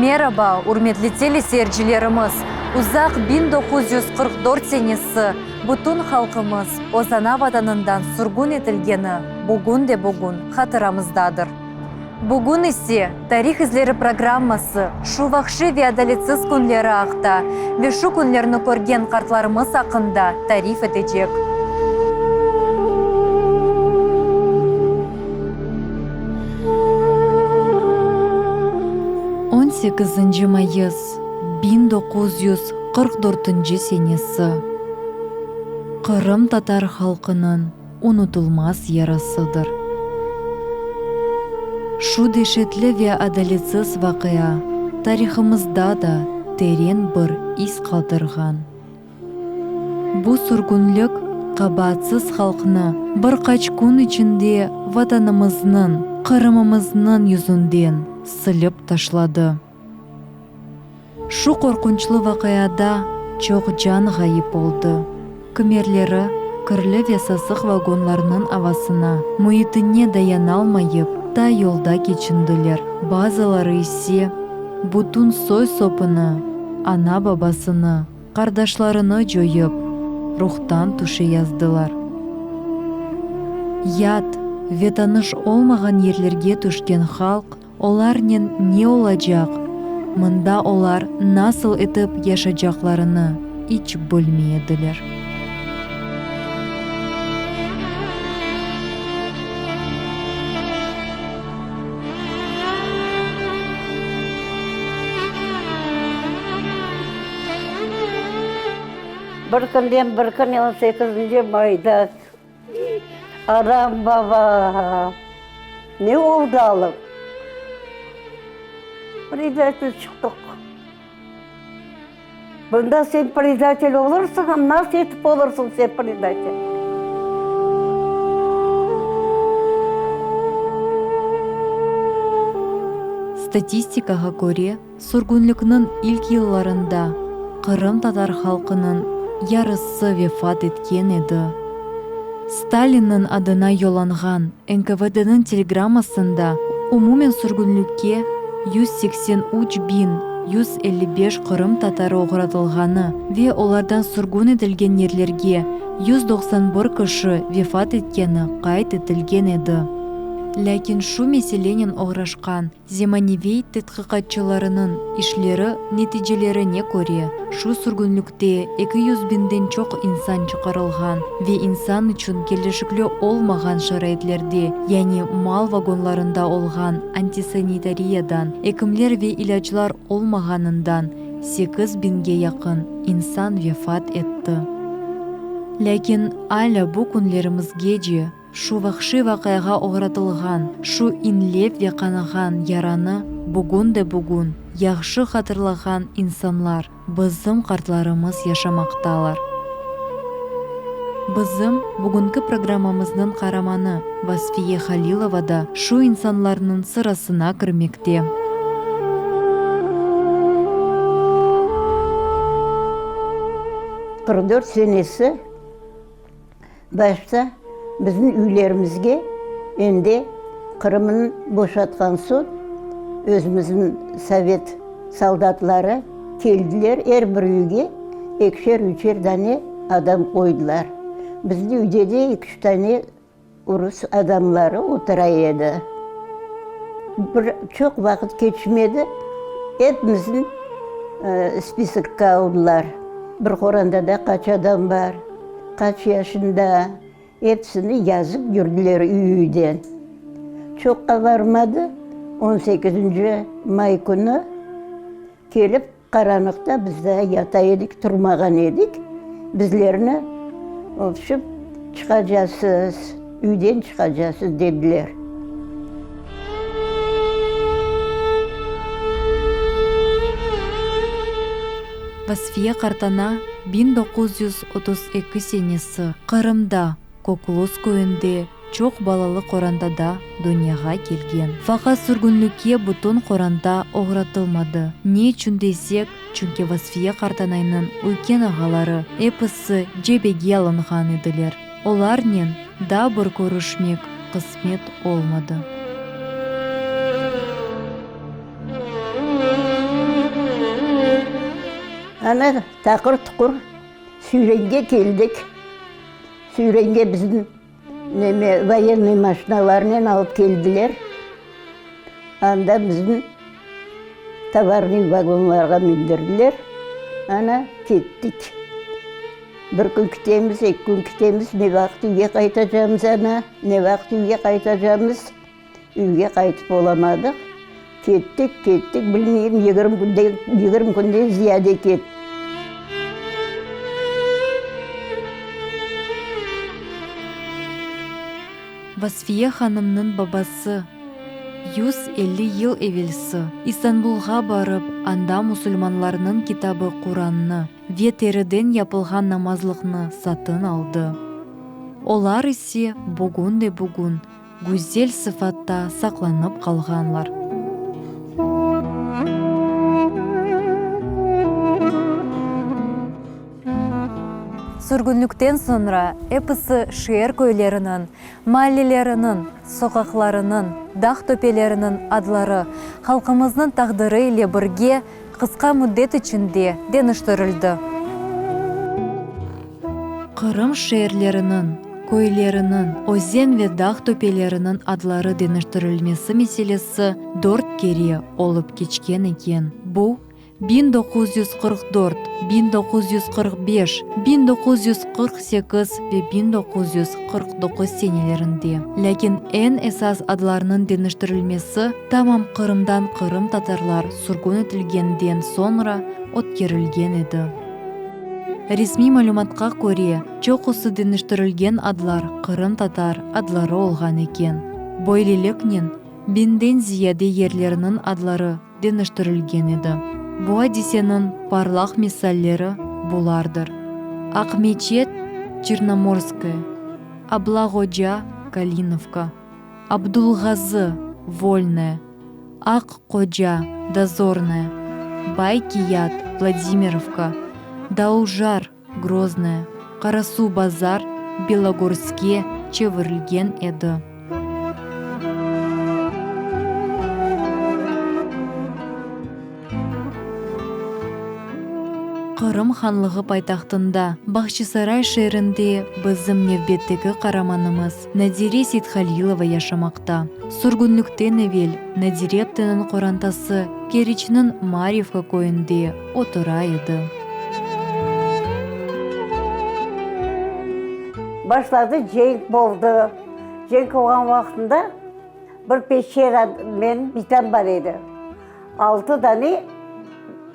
Meraba, ürmetli teleseyircilerimiz! Uzaq 1944 senesi bütün halqımız öz ana Vatanından sürgün etilgeni bugün de bugün hatıramızdadır. Bugün ise Tarih izleri programması şu vahşiy ve adaletsiz künleri aqta ve şu künlerni körgen qartlarımız aqqında tarif etecek. On sekizinci mayıs, 1944 senesi, qırımtatar halqınıñ unutılmaz yarasıdır. Şu deşetli ve adaletsiz vaqia tarihımızda da teren bir iz qaldırğan. Bu sürgünlik qabaatsız halqnı bir qaç kün içinde Vatanımıznıñ, Qırımımıznıñ yüzünden silip taşladı. Şu qorqunçlı vaqiada çoq can ğayıp oldı. Kimerleri kirli ve sasıq vagonlarnıñ avasına, müitine dayanalmayıp, ta yolda keçindiler, bazıları ise bütün soy-sopunı, ana-babasını, qardaşlarını coyıp, ruhtan tüşeyazdılar. Yat ve tanış olmağan yerlerge tüşken halq Olarnen ne olacaq, mında olar nasıl etip yaşacaqlarını iç bilmey ediler. Bir künden bir kün on sekizinci mayda Anam, babam, ne oldı alım? Predatel çıqtıq. Bunda sen predatel olursıñ, nasıl etip olursıñ sen predatel? Statistikağa köre, sürgünlikniñ ilk yıllarında qırımtatar halqınıñ yarısı vefat etken edi. Stalinniñ adına yollanğan NKVDniñ telegrammasında umumen sürgünlikke 183 155 qırımtatarı oğratılğanı ve olardan sürgün etilgen yerlerge 191 kişi vefat etkeni qayd etilgen edi. Lâkin şu meselenen oğraşqan Zemaneviy tedqiqatçılarınıñ işleri neticelerine köre, şu sürgünlikte 200 biñden çoq insan çıqarılğan ve insan içün kelişikli olmağan şaraitlerde, yani mal vagonlarında olğan antisanitariyadan, ekimler ve ilâclar olmağanından 8 biñge yaqın insan vefat etti. Lâkin alâ bu künlerimizgece Şu vahşiy vaqiağa oğratılğan, şu inlep ve qanağan yaranı bugün de bugün yahşı hatırlağan insanlar, bizim qartlarımız yaşamaqtalar. Bizim bugünki programmamıznıñ qaramanı Vasfiye Halilova da şu insanlarnıñ sırasına kirmekte. 44 senesi Başta bizim üylerimizge endi Qırımnı boşatqan soñ özümizniñ sovet soldatları keldiler, er bir üyge ekişer-üçer dane adam qoydılar. Bizim üyde de eki-üç tane urus adamları otura edi. Bir çoq vaqıt keçmedi, epimizni spisokqa aldılar. Bir qorantada qaç adam bar, qaç yaşında, epsini yazıp yürdiler üy-üyden. Çoqqa varmadı, on sekizinci may künü kelip, qaranlıqta biz daa yata edik, turmağan edik, bizlerni öpüşip, çıqacasız, üyden çıqacasız, dediler. Vasfiye qartana 1932 senesi Qırımda, Kokluz köyünde çoq balalı qorantada dünyağa kelgen. Faqat sürgünlikke bütün qoranta oğratılmadı. Ne içün desek, çünki Vasfiye qartanaynıñ üyken ağaları episi cebege alınğan ediler. Olarnen daa bir körüşmek qısmet olmadı. Ana, taqır-tuqur Süyrenge keldik. Süyrenge bizni neme, voyennıy maşinalarnen alıp keldiler. Anda bizni tovarnıy vagonlarğa mindirdiler. Ana, kettik. Bir kün ketemiz, eki kün ketemiz, ne vaqıt üyge qaytacamız, ana, ne vaqıt üyge qaytacamız. Üyge qaytıp olamadıq. Kettik, kettik, bilmeyim, 20 künden, 20 künden ziyade kettik. Vasfiye hanımnıñ babası 150 yıl evelsi İstanbulğa barıp, anda musulmanlarnıñ kitabı Qurannı ve teriden yapılğan namazlıqnı satın aldı. Olar ise bugün de-bugün güzel sıfatta saqlanıp qalğanlar. Sürgünlikten soñra episi şeer köyleriniñ, maalleleriniñ, soqaqlarınıñ, dağ töpeleriniñ adları halqımıznıñ taqdiri ile birge qısqa müddet içinde deñiştirildi. Qırım şeerleriniñ, köyleriniñ, özen ve dağ töpeleriniñ adları deñiştirilmesi meselesi dört kere olıp keçken eken. Bu, 1944, 1945, 1948 ve 1949 senelerinde. Lâkin eñ esas adlarnıñ deñiştirilmesi tamam Qırımdan qırımtatarlar sürgün etilgenden soñra ötkerilgen edi. Resmiy malümatqa köre, çoqusı deñiştirilgen adlar qırımtatar adları olğan eken. Böyleliknen, biñden ziyade yerlerniñ adları deñiştirilgen edi. Bu adiseniñ parlaq misalleri bulardır, Aqmeçet, Çernomorskoye, Ablağoca, Kalinovka, Abdulğazı, Volnoye, Aq Qoca, Dozornoye, Bay Kiyat, Vladimirovka, Dauljar, Groznoye, Qarasuvbazar, Belogorske çevirilgen edi. Qırım hanlığı paytahtında, Bağçasaray şeerinde bizim nevbetteki qaramanımız Nadire Seythalilova yaşamaqta. Sürgünlikten evel Nadire apteniñ qorantası Keriçniñ Maryevka köyünde otura edi. Başladı cenk boldı. Cenk olğan vaqtında bir peçera menim bitam bar edi. Altı dane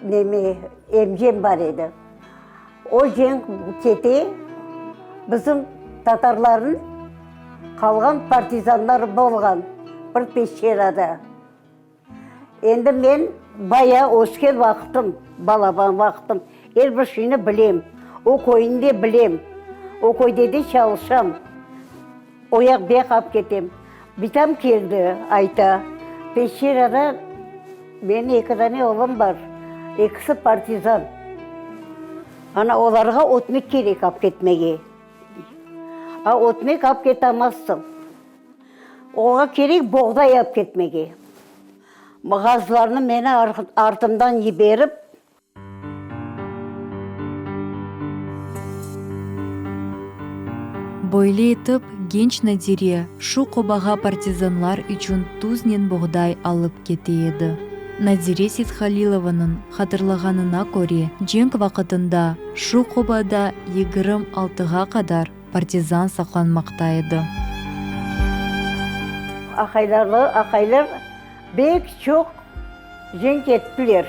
neme, emcem bar edi. O cenk kete, bizim tatarlarnıñ qalğan partizanları bolğan bir peçerada. Endi men bayağı ösken vaqıtım, balaban vaqıtım, er bir şeyni bilem. O köyni de bilem. O köyde de çalışam. O yaq bu yaq alıp ketem. Bitam keldi, ayta, peçerada menim eki dane oğlum bar, ekisi partizan. Ana olarğa ötmek kerek alıp ketmege. A ötmek alıp ketamazsıñ. Oğa kerek boğday alıp ketmege. Ğazlarnı meni artımdan yiberip. Böyle etip, genç Nadire şu qobağa partizanlar içün tuznen boğday alıp kete edi. Nadire Seythalilovanıñ hatırlağanına köre, cenk vaqıtında şu qobada 26-ğa qadar partizan saqlanmaqta edi. Aqaylarlı aqaylar bek çoq cenk ettiler.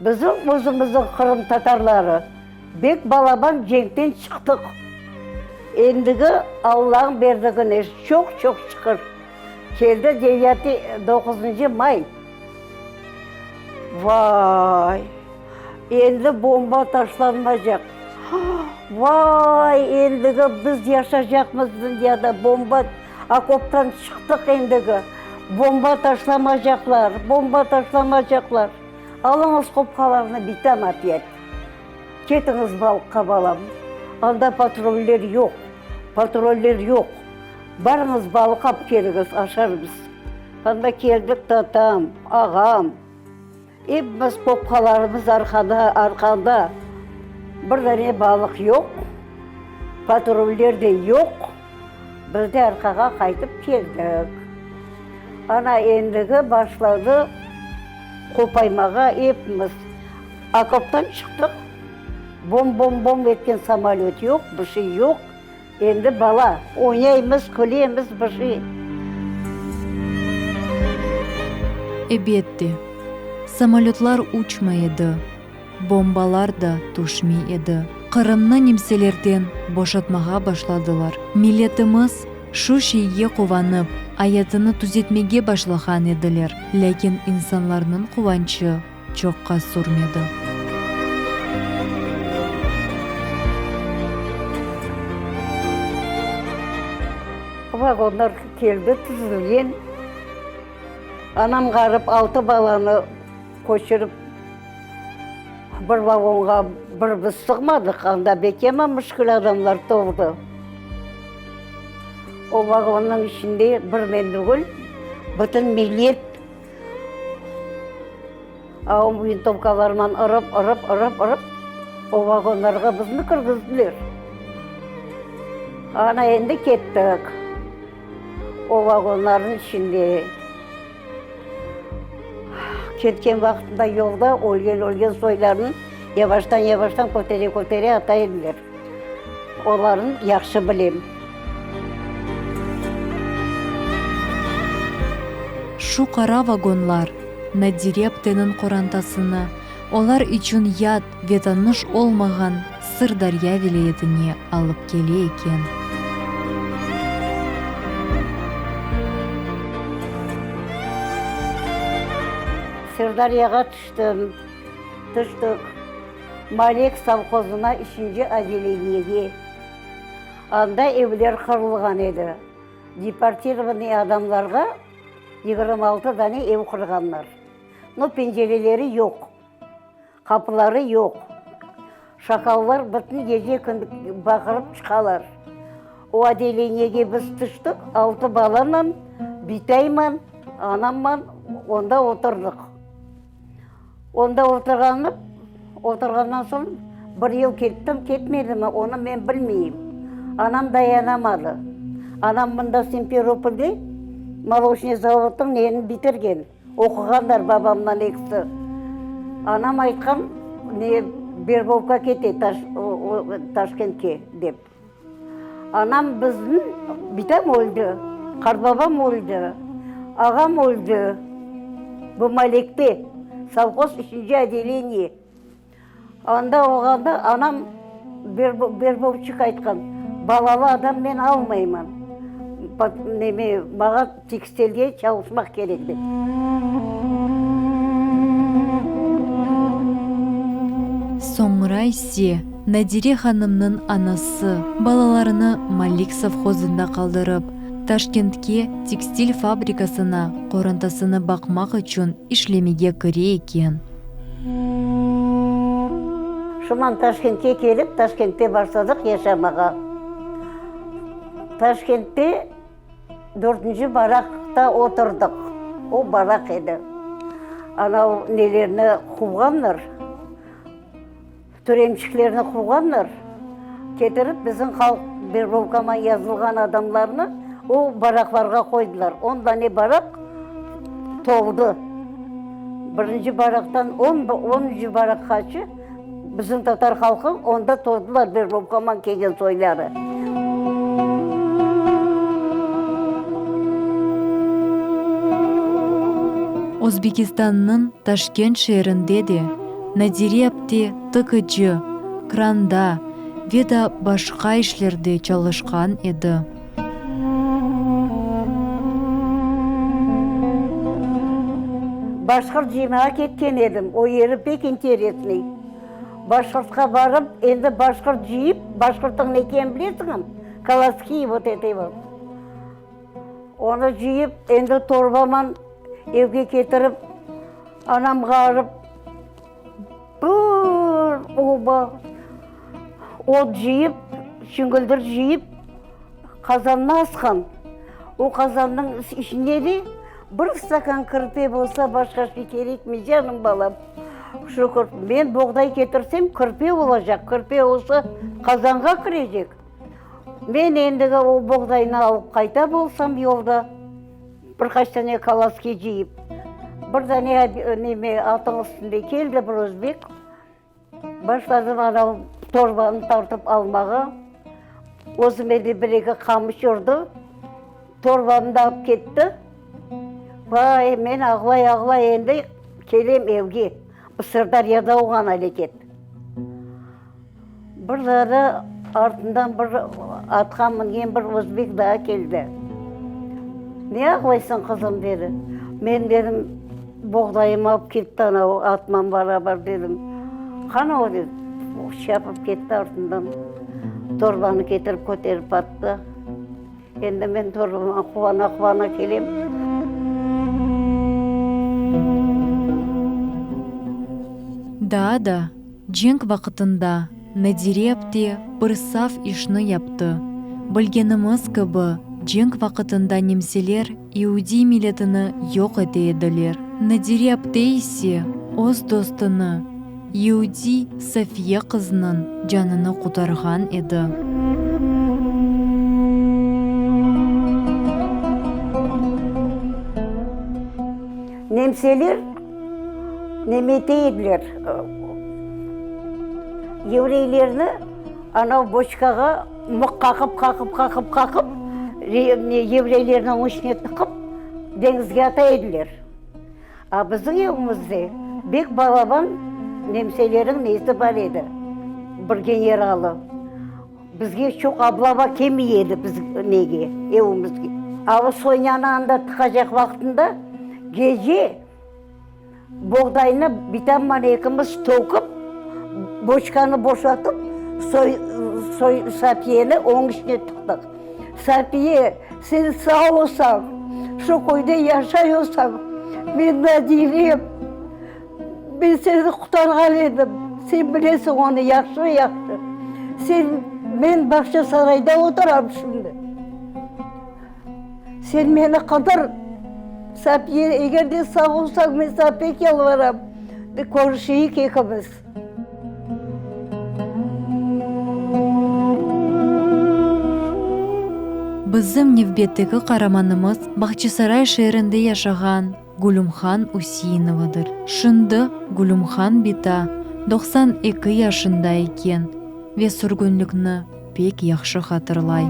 Bizim özümizniñ qırımtatarları bek balaban cenkten çıqtıq. Endigi Allañ berdigine çoq-çoq şükür. Keldi devyatı doquzıncı may. Vay! Endi bomba taşlanmaycaq. Vay, endigi biz yaşaycaqmız dünyada, bomba, okoptan çıqtıq endigi. Bomba taşlamaycaqlar, bomba taşlamaycaqlar. Alıñız qopqalarnı, bitam opyat. Ketiñiz balıqqa, balam. Anda patruller yoq, patruller yoq. Barıñız balıq ap keliñiz, aşarmız. Anda keldik tatam, ağam. Epimiz qopqalarımız arqada, arqanda. Bir dane balıq yoq, patruller de yoq. Biz de arqağa qaytıp keldik. Ana endigi başladı qopaymağa epimiz. Okoptan çıqtıq, bom-bom-bom etken samolöt yoq, bir şey yoq. Endi bala, oynaymız, külemiz, bir şey. Ebet de, samolötlar uçmay edi, bombalar da tüşmey edi. Qırımnı nemselerden boşatmağa başladılar. Milletimiz şu şeyge quvanıp, ayatını tüzetmege başlağan ediler. Lâkin insanlarnıñ quvançı çoqqa sürmedi. Vagonlar keldi, tizilgen. Anam ğarip altı balanı köçürip bir vagonğa bir biz sığmadıq, anda bekema müşkül adamlar toldı. O vagonnıñ içinde bir men tügül, bütün millet A o vintovkalarman ırıp, ırıp, ırıp, ırıp, o vagonlarğa bizni kirgizdiler. Ana endi kettik. O vagonlarnıñ içinde. Ketken vaqtında yolda ölgen-ölgen soylarnı yavaştan-yavaştan kötere-kötere ata ediler. Olarnı yahşı bilem. Şu qara vagonlar Nadire apteniñ qorantasını, olar içün yat ve tanış olmağan Sırdarya vilâyetine alıp kele eken. Sırdaryağa tüştim, tüştik. Malek sovhozına üçünci otdeleniyege. Anda evler qırılğan edi. Deportirovanıy adamlarğa 26 dane ev qurğanlar. No, pencereleri yoq, qapıları yoq. Şakallar bütün gece-kündüz baqırıp çıqalar. O otdeleniyege biz tüştik, altı balaman, bitayman, anamman onda oturdıq. Onda oturğanı, oturğandan soñ bir yıl kettim, ketmedimi, onı men bilmeyim. Anam dayanamadı. Anam mında Simferopolde moloçnıy zavodnıñ neni bitirgen, oquğanlar babamdan ekisi. Anam aytqan, ne, Berbovka kete Taşkentke, dep. Anam bizni, bitam öldi, qartbabam öldi, ağam öldi, bu Malekte, sovhoz üçünci otdeleniye. Anda olğanda anam berbovçik aytqan, balalı adam men almayman, neme, mağa tekstilge çalışmaq kerek dep. Soñra ise Nadire hanımnıñ anası balalarını Malik sovhozında qaldırıp, Taşkentke tekstil fabrikasına qorantasını baqmaq içün işlemege kire eken. Şuman Taşkentke kelip, Taşkentte başladıq yaşamağa. Taşkentte dörtünci baraqta oturdıq. O baraq edi. Anav nelerni quvğanlar. Türemçiklerni quvğanlar, ketirip bizim halq vergovkama yazılğan adamlarnı o baraqlarğa qoydılar. On dane baraq toldı. Birinci baraqtan on, onuncu baraqqaçı bizim tatar halqı onda toldılar vergovkaman kelgen soyları. Özbekistannıñ Taşkent şeerinde de Nadire apte tıkıcı, kranda ve da başqa işlerde çalışqan edi. Başqırt cıymağa ketken edim, o yeri pek interesnıy. Başqırtqa barıp, endi başqırt cıyıp, başqırtnıñ ne ekenini bilesiñmi? Koloski vot eti vot. Onı cıyıp, endi torbaman evge ketirip, anamğa arıp, bir oba ot cıyıp, çüngüldir cıyıp, qazanına asqan. O qazannıñ içinde de. Bir stakan kirpe bolsa, başqa şey kerekmey, canım balam. Şükür, men boğday ketirsem, kirpe olacaq, kirpe olsa, qazanğa kirecek. Men endigi o boğdaynı alıp qayta bolsam yolda, bir qaç tane kolaski cıyıp, bir dane neme atın üstünde keldi bir özbek, Başladım anav torbanı tartıp almağa. Özüme de bir-eki qamış urdı. Torbamnı da alıp ketti. Vay, men ağlay-ağlay endi kelem evge. Bu Sırdaryada olğan aleket. Bir daa artından bir atqa mingen bir özbek daa keldi. Ne ağlaysıñ, qızım, dedi. Men, dedim, boğdayımı alıp ketti ana o atman barabar, dedim. Qana o, dedi. Çapıp ketti artından. Torbanı ketirip köterip attı. Endi men torbama quvana-quvana kelem. Daa da Cenk vaqtında Nadire apte bir saf işni yaptı. Bilgenimiz kibi, cenk vaqtında nemseler iudiy milletini yoq ete ediler. Nadire apte ise öz dostunı, iudiy Safiye qıznıñ canını qurtarğan edi. Nemseler Nemete ediler, yevreylerni anav boçkağa mıq qaqıp, qaqıp, qaqıp, qaqıp, yevreylerni onıñ içine tıqıp, deñizge ata ediler. A bizim evimizde bek balaban nemseleriñ nesi bar edi, bir generalı. Bizge çoq ablava kelmey edi biz nege, evimizge. A o Sonyanı anda tıqacaq vaqtında gece boğdaynı bitamman ekimiz tökip, boçkanı boşatıp, soy, soy Safiyeni onıñ içine tıqtıq. Safiye, sen sağ olsañ, şu köyde yaşay olsañ, men Nadirem. Men seni qurtarğan edim, sen bilesiñ onı yahşı-yahşı. Sen, men Bağçasarayda oturam şimdi. Sen meni qıdır, Safiye, eger de sağ olsañ, men saña pek yalvaram, körüşeyik ekimiz. Bizim nevbetteki qaramanımız Bağçasaray şeerinde yaşağan Gülümhan Üseinovadır. Şimdi Gülümhan bita 92 yaşında eken ve sürgünlikni pek yahşı hatırlay.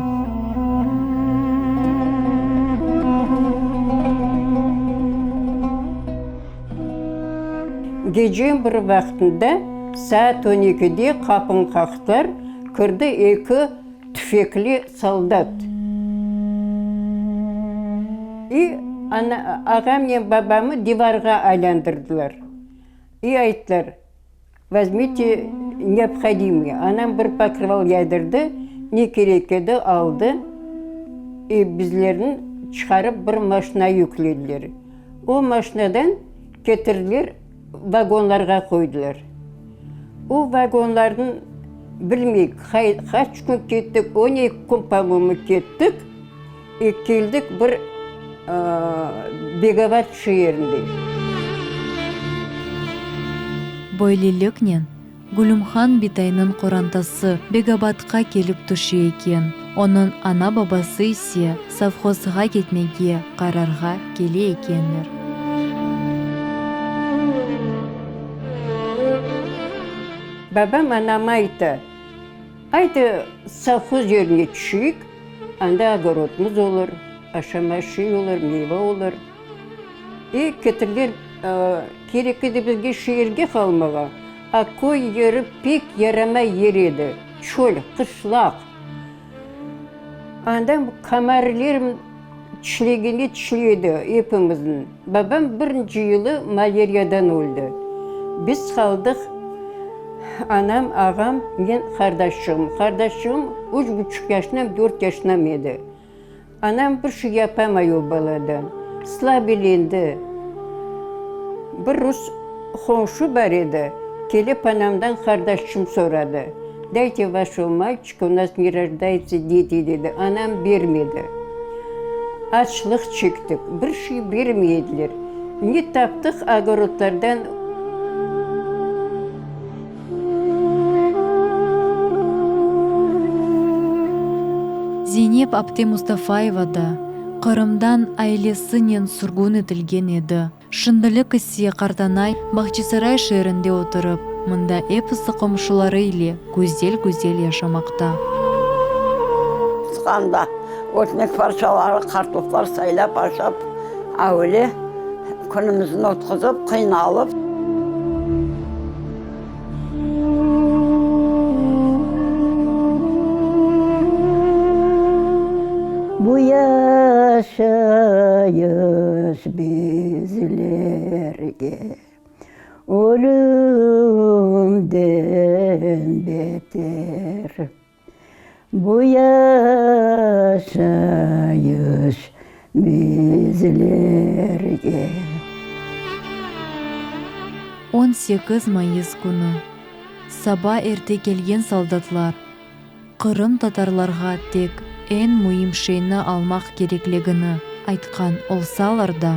Gece bir vaqtında saat on ekide qapını qaqtılar, kirdi eki tüfekli soldat. İ ana, ağamnen babamı divarğa aylandırdılar. İ ayttılar, Vozmite neobhodimoye. Anam bir pokroval yaydırdı, ne kerek edi, aldı. İ bizlerni çıqarıp bir maşina yüklediler. O maşinadan ketirdiler, vagonlarğa qoydılar. O vagonlarnıñ bilmeyik, qaç kün kettik, 12 kün, po-moyemu, kettik, e keldik bir Begovat şeerinde. Böyleliknen, Gülümhan bitaynıñ qorantası Begobatqa kelip tüşe eken, onıñ ana-babası ise sovhozğa ketmege qararğa kele ekenler. Babam anama ayta, Aydı, sovhoz yerine tüşeyik, anda ogorodımız olur, aşama şey olur, meyva olur. E, ketirler, kerek edi bizge şeerge qalmağa, a köy yeri pek yaramay yer edi, çöl, qışlaq. Andan komarler tişlegende tişledi epimizni. Babam birinci yılı maleriyadan öldi. Biz qaldıq, anam, ağam, men, qardaşçığım. Qardaşçığım üç buçuq yaşında, dört yaşında edi. Anam bir şey yapamay o baladan. Slabelendi. Bir rus qomşu bar edi, kelip anamdan qardaşçım soradı. Dayte vaşego malçika, u nas ne rojdayutsa deti, dedi. Anam bermedi. Açlıq çektik, bir şey bermey ediler. Ne taptıq ogorodlardan. Zeynep apte Mustafayeva da Qırımdan ailesinen sürgün etilgen edi. Şimdilik ise qartanay Bahçisaray şeerinde oturıp, mında episi qomşuları ile güzel-güzel yaşamaqta. Tutqanda ötmek parçaları, qartoplar saylap aşap, öyle künümizni ötküzip, qıynalıp. Bu yaşayış bizlerge ölümden beter. Bu yaşayış bizlerge. 18 mayıs künü, saba erte kelgen soldatlar qırımtatarlarğa tek eñ müim şeyni almaq kerekligini aytqan olsalar da,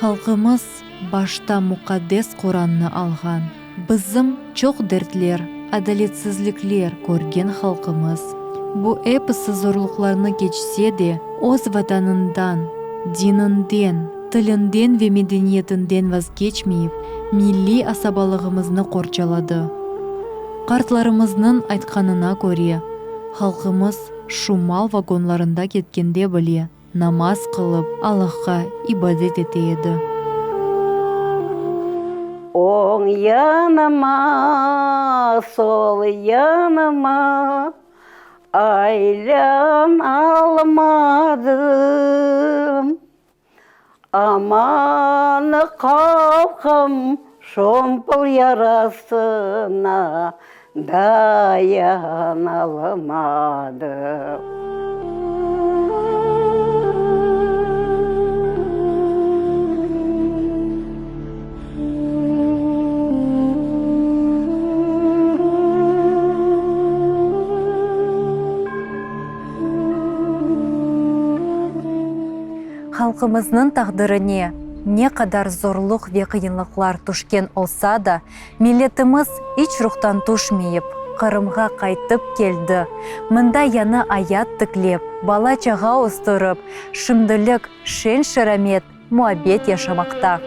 halqımız başta muqaddes Qurannı alğan. Bizim çoq dertler, adaletsizlikler körgen halqımız, bu episi zorluqlarnı keçse de, öz Vatanından, dininden, tilinden ve medeniyetinden vazgeçmeyip, milliy asabalığımıznı qorçaladı. Qartlarımıznıñ aytqanına köre, halqımız şu mal vagonlarında ketkende bile, namaz qılıp, Allahqa ibadet ete edi. Oñ yanıma, sol yanıma aylanalmadım. Aman qalqım şompıl yarasına dayanalmadım. Halqımıznıñ taqdirine ne qadar zorluq ve qıyınlıqlar tüşken olsa da, milletimiz iç ruhtan tüşmeyip, Qırımğa qaytıp keldi, mında yañı ayat tiklep, bala-çağa östürip, şimdilik şeñ-şeramet, muabbet yaşamaqta.